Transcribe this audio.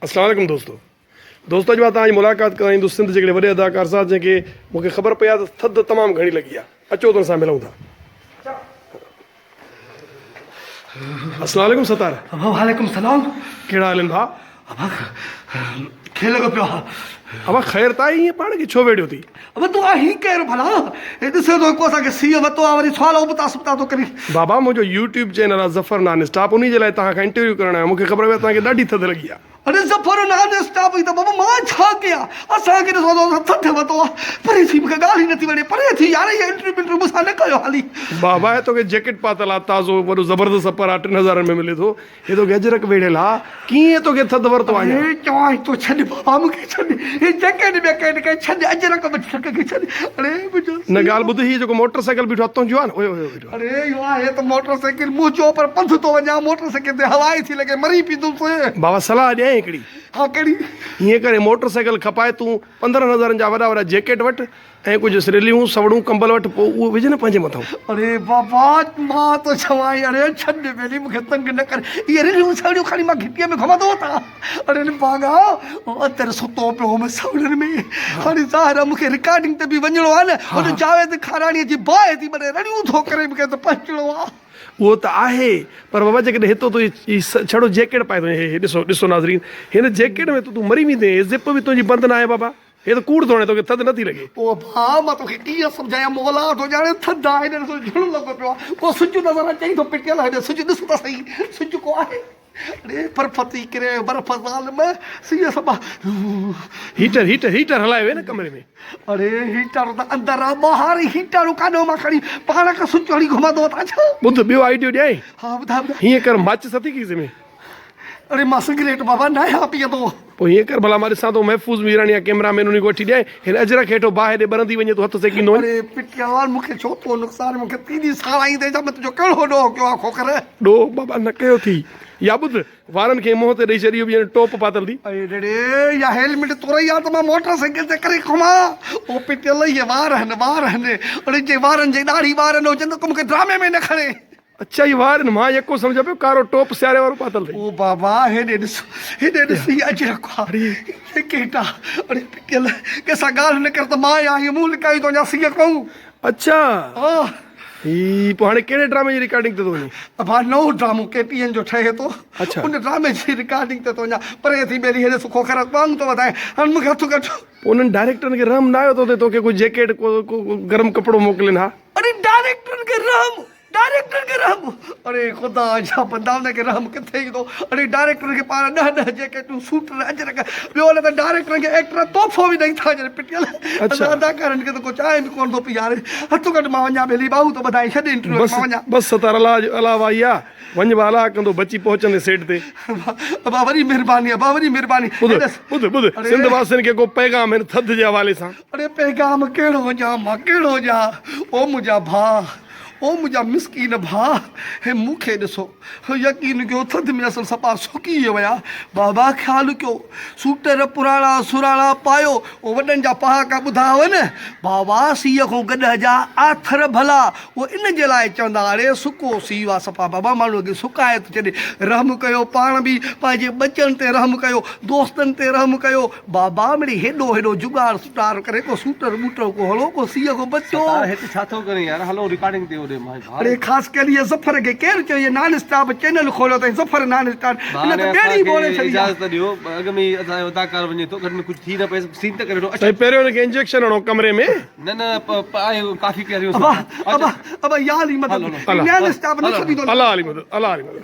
اسلام عليڪم دوستو دوستو اڄ مان توهان جي ملاقات ڪرائيندس سنڌ جي هڪڙي وڏي اداڪار سان جنهن کي مون کي خبر پئي آهي ته ٿڌ تمام گهڻي لڳي آهي اچو ته ان سان ملون ٿا. اسلام عليڪم ستار. وعليڪم السلام. ڪهڙا حال آهن ڀاء؟ ابا کي لڳو پيو آ. ابا خير ته آهي ائين پاڻ کي ڇو ويڙهيو ٿي؟ ابا تون آهين ڪير ڀلا؟ هي ڏسين ٿو هڪ اسان کي سيء وتو آ وري سوال ابتا سبتا ٿو ڪرين. بابا منهنجو يوٽيوب چينل آ ظفر نان اسٽاپ انهي جي لاء توهان کان انٽرويو ڪرڻ آيو آهيان مون کي خبر پئي آ توهان کي ڏاڍي ٿڌ لڳي آ. اڙي ظفر نان اسٽاپ ئي ته بابا مان ڇا ڪيان اسان کي ڏسو ٿو ٿڌ وتو آ پري ٿي مون کي ڳالهه ئي نٿي وڻي پري ٿي يار هي انٽرويو بنٽرويو مون سان نه ڪيو هالي. بابا هي توکي جيڪٽ پاتل آ تازو وڏو زبردست اپر آ ٽن هزارن ۾ ملي ٿو هي توکي اجرڪ ويڙهيل آ، ڪيئن توکي ٿڌ ورتو آ اڃا؟ اڙي چوانء ٿو ڇڏ بابا مون کي ڇڏ، هي جيڪيٽ ٻيڪيٽ کي ڇڏ، اجرڪ بجرڪ کي ڇڏ، اڙي منهنجو نه ڳالهه ٻڌ هي جيڪو موٽر سائيڪل بيٺو آ تنهنجو آ نه؟ اوهي اوهي بيٺو آ. اڙي اهو آهي ته موٽر سائيڪل منهنجو پر پنڌ ٿو وڃان، موٽر سائيڪل تي هوا ئي ٿي لڳي مري پيندس. بابا صلاح ڏيانء هڪڙي. ها ڪهڙي؟ هيئن ڪر هي موٽر سائيڪل کپائي تون 15 هزارن جا وڏا وڏا جيڪيٽ وٺ ۽ ڪجهه سريليون، سوڙون، ڪمبل وٺ پوء اهو وجهه نه پنهنجي مٿئون. اڙي بابا مان ٿو چوانء اڙي ڇڏ ٻيلي مون کي تنگ نه ڪر اهي ريليون سوڙيون کڻي مان گهٽيء ۾ گهمندو وتان. اڙي نڀاڳا اتر ستو پيو هوم سوڙين ۾ هاڻي ظاهر آهي مون کي رڪارڊنگ تي به وڃڻو آهي نه هن جاويد کاراڻيء جي باهه ٿي ٻري رڙيون ٿو ڪري مون کي ته پهچڻو آهي. اهو ته آهي پر بابا جيڪڏهن هتو تون هي ڇڙو جيڪيٽ پائي ٿو وڃين هي ڏسو ڏسو ناظرين هن جيڪيٽ ۾ ته تون مري ويندين هي زپ به تنهنجي بند ناهي بابا. هي ته ڪوڙ ٿو هڻي توکي ٿڌ نٿي لڳي. او ڀاء مان توکي ڪيئن سمجهايان مولا ٿو ڄاڻي ٿڌ آهي هيڏي ڏسو جهڙ لڳو پيو آهي ڪو سج نظر اچئي ٿو پٽيل هيڏي سج ڏس ته سهي سج ڪو آهي اڙي برف ٿي ڪري برف ظالم سيء سبا هيٽر هيٽر هيٽر هلايو وي نه ڪمري ۾. اڙي هيٽر ته اندر آ ٻاهر هيٽر ڪاڏو مان کڻي پاڻ کي سج هڻي گهمندو وتان ڇا. ٻڌ ٻيو آئيڊيو ڏيانء. ها ٻڌاء ٻڌاء. هيئن ڪر ماچس اٿئي کيسي ۾. اڙي مان سگريٽ بابا ناهيان پيئندو. پوء هيئن ڪر ڀلا مان ڏسان ٿو محفوظ ميراڻي يا ڪئميرا مين انهي کي وٺي ڏيانء هن اجرڪ هيٺو باهه ڏي ٻرندي وڃي تون هٿ سيڪيندو وڃ. اڙي پٽيال مون کي ڇو ٿو نقصان مون کي تيڏي ساڙائيندين ڇا مان تنهنجو ڪهڙو ڏوهه ڪيو آ کوکر. ڏوهه بابا نه ڪيو ٿي يا ٻڌ وارن کي منهن تي ڏئي ڇڏ اهو به ڄڻ ٽوپ پاتل ٿي. اڙي ڙي اها هيلمٽ تورئي آ ته مان موٽر سائيڪل تي ڪري گهمان او پٽيل اهي وار هن وار هن اڙي جي وارن جي ڏاڙهي وار نه هجن ته ڪو مون کي ڊرامي ۾ نه کڻي. اڇا هي وار آهن مان يڪو سمجهان پيو ڪارو ٽوپ سياري وارو پاتل اٿئي. او بابا هيڏي ڏس هيڏي ڏس هي اجرڪ آ هي جيڪيٽ آ اڙي پٽيل ڪنهن سان ڳالهه نه ڪر ته مان آهيان هي منهن لڪائي ٿو وڃان سيء کئون. اڇا ها. هي پوء هاڻي ڪهڙي ڊرامي جي رڪارڊنگ تي ٿو وڃين. ابا نئون ڊرامو ڪي ٽي اين جو ٺهي ٿو اڇا. ان ڊرامي جي رڪارڊنگ تي ٿو وڃان پري ٿي ٻيلي هيڏي سکو خير ٻانگ ٿو وڌائين هاڻ مون کي هٿ ڪڍ. پوء انهن ڊائريڪٽرن کي رحم نه آيو تو تي توکي ڪو جيڪيٽ ڪو گرم ڪپڙو موڪلين ها. اڙي ڊائريڪٽرن کي رحم ڊائريڪٽر کي رحم اڙي خدا جا بندا ان کي رحم ڪٿي ايندو اڙي ڊائريڪٽر کي پاڻ ڏهه ڏهه جيڪيٽون سوٽر اجرڪ ٻيو نه ته ڊائريڪٽر کي ايڪٽر تحفو به ڏئي ٿا ڇڏين پٽيل اڇا اداڪارن کي ته ڪو چانهه به ڪونه ٿو پياري هٿ ڪڍ مان وڃان ٻيلي ٻانهون ٿو ٻڌائين ڇڏ انٽرويو بس مان وڃان بس ستار الله الله واهي آ وڃ با الله ڪندو بچي پهچندي سيٽ تي. ابا وڏي مهرباني ابا وڏي مهرباني ٻڌ ٻڌ ٻڌ سنڌ واسين کي ڪو پيغام هن ٿڌ جي حوالي سان. اڙي پيغام ڪهڙو ڏيان مان ڪهڙو ڏيان او منهنجا ڀاء او منهنجا مسڪين ڀاء هي مون کي ڏسو يقين ڪيو ٿڌ ۾ اصل سپا سڪي ويا بابا خيال ڪيو سوٽر پراڻا سراڻا پايو او وڏن جا پهاڪا ٻڌا هئا نه بابا سيء کان گڏهه جا آٿر ڀلا اهو ان جي لاء چوندا اڙي سڪو سيء آ صفا بابا ماڻهوء کي سڪائي ٿو ڇڏي رحم ڪيو پاڻ به پنهنجي ٻچن تي رحم ڪيو دوستن تي رحم ڪيو بابا مڙئي هيڏو هيڏو جڳاڙ سٽار ڪري ڪو سوٽر ٻوٽر ڪو هڻو ڪو سيء کان بچو. ستار هت ڇا ٿو ڪرين يار هلو رڪارڊنگ تي هوڏي ماهي ڀاء. اڙي خاص ڪري هي ظفر کي ڪير چيو هي نان اسٽاپ چينل کوليو اٿئي ظفر نان اسٽاپ ڀاء هن هاڻي ته ٻيڙي اسان ٻوڙي کي ڇڏي آ. اجازت ڏيو اڳ ۾ ئي اسان جو اداڪار وڃي ٿو گهٽ ۾ ڪجهه ٿي نه پئي سين ته ڪري وٺو اچ سائين پهريون هن کي انجيڪشن هڻو ڪمري ۾. نه نه پ آهي ڪافي پياريون ابا ابا ابا يا علي مدد هلو هي نان اسٽاپ نه ڇڏيندو. الله علي مدد الله علي مدد.